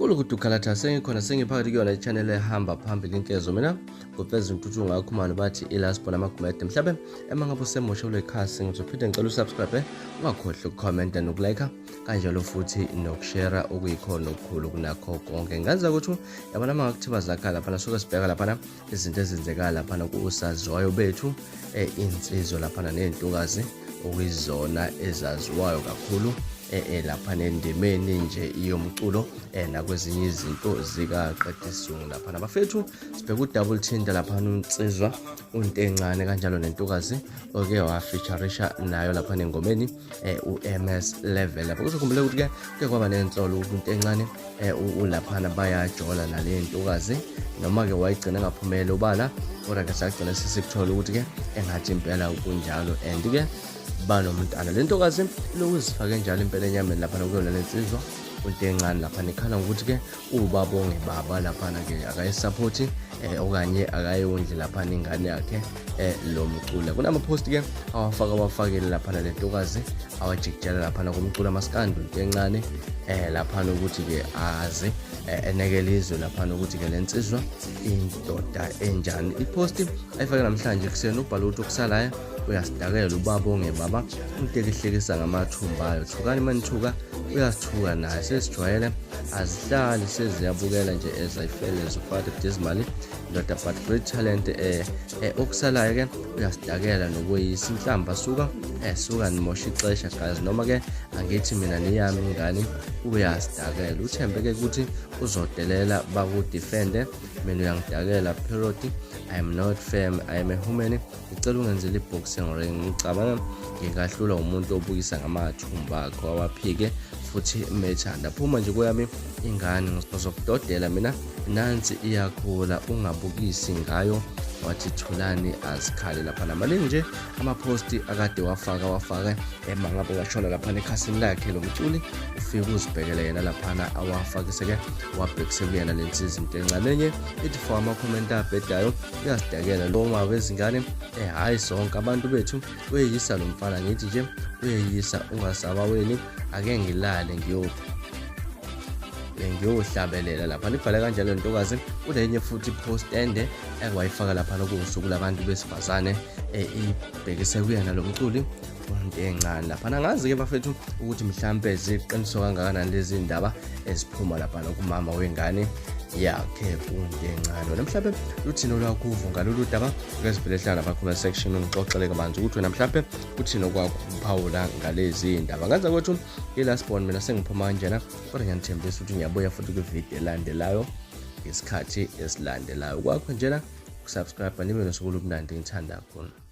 Gulukudu sengikhona, sengiphakathi kuyona i-channel ehamba phambili inkezo. Mina ngufeza intuthu ngakhumalo, bathi ilasbona amagumede. Mhlawumbe ema ngabe usemusha kule khasi, ngizophinde ngicela usubscribe, ungakhohlwa ukukhomenta nokulike, kanjalo futhi nokushare, okuyikhona okukhulu kunakho konke. Ngenza ukuthi yabona uma ngakuthiba zakha laphana, suke sibheka laphana izinto ezenzeka laphana kusaziwayo bethu, insizwa laphana ney'ntokazi okuyizona ezaziwayo kakhulu laphana endimeni nje yomculo, nakwezinye izinto zikaqedisizungu laphana. Bafethu, sibheka udouble thinta laphana, unsizwa untencane kanjalo nentokazi oke wafeaturisha nayo laphana engomeni, u-MS Level lapho. Kuzokhumbuleka ukuthi-ke kuke kwaba nensolo ukuthi untencane ulaphana bayajola nale ntokazi, noma-ke wayigcina engaphumeli obala, kodwa-ke sagcina sesikuthola ukuthi-ke engathi impela kunjalo, and-ke banomntana. Le ntokazi iloku izifake njalo impela enyameni laphana kuyona le nsizwa untencane laphana, ikhala ngokuthi-ke ubaba ongebaba laphana-ke akayisaphothi, okanye akayondli laphana ingane yakhe lo mculo. Kunama-post-ke awafaka awafakile laphana le ntokazi, awajikijela laphana kumculo amaskandi untencane laphana, ukuthi-ke azi enekele izwe laphana ukuthi-ke le nsizwa indoda enjani. I-post ayifake namhlanje ekuseni, ubhala ukuthi okusalayo uyasidakela ubaba ongebaba, untekihlekisa ngamathumba ayo, thukani manithuka, uyasithuka naye, sesijwayele, azihlali seziyabukela nje ezayifele zufade dismally ndoda, but great talent. Okusalayo ke uyasidakela nokweyisa inhlamba, suka suka nimosha ixesha guys, noma ke angithi mina niyami ingane, uyasidakela, uthembe ke ukuthi uzodelela bakudefende, mina uyangidakela period. I am not firm, I am a human. Ngicela ungenzele i-boxing ring, ngicabanga ngingahlulwa umuntu obukisa ngamathumba akho awaphike futhi methanda. Phuma nje kweyami ingane, ngizokudodela mina, nansi iyakhula, ungabukisi ngayo. Wathi thulani azikhale laphana. Maningi nje amaphosti akade wafaka wafaka, ema ngabe ungashona laphana ekhasini lakhe lo mculi, ufike uzibhekele yena laphana awafakise-ke wabhekise kuyena le nsizwa into encane. Enye ithi for amakhomenti abhedayo, uyasidakela lo mama wezingane, hhayi sonke abantu bethu, uyeyisa lo mfana, ngithi nje uyeyisa, ungasaba weni, ake ngilale ngiyohlabelela lapha. Nibhale kanjalo ntokazi. Kunenye futhi post ende ekwayifaka laphana kuwusuku labantu besifazane, ibhekise kuyena lo mculi into encane laphana. Ngazi-ke bafethu ukuthi mhlampe ziqiniso kangakanani lezi ndaba eziphuma laphana kumama wengane yakhe unto encane. Wena mhlampe luthini olwakho uvo ngalolu daba? Ake sivele hlala lapha comment section, ungixoxele kabanzi ukuthi wena mhlampe uthini okwakho ukuphawula ngalezi ndaba. Ngenza kwethu i-last born, mina sengiphuma kanjena, kodwa ngiyanithembisa ukuthi ngiyabuya futhi kwividiyo elandelayo ngesikhathi esilandelayo. Kwakho njena ukusubscribe, nibe nosuku olumnandi, ngithanda khona.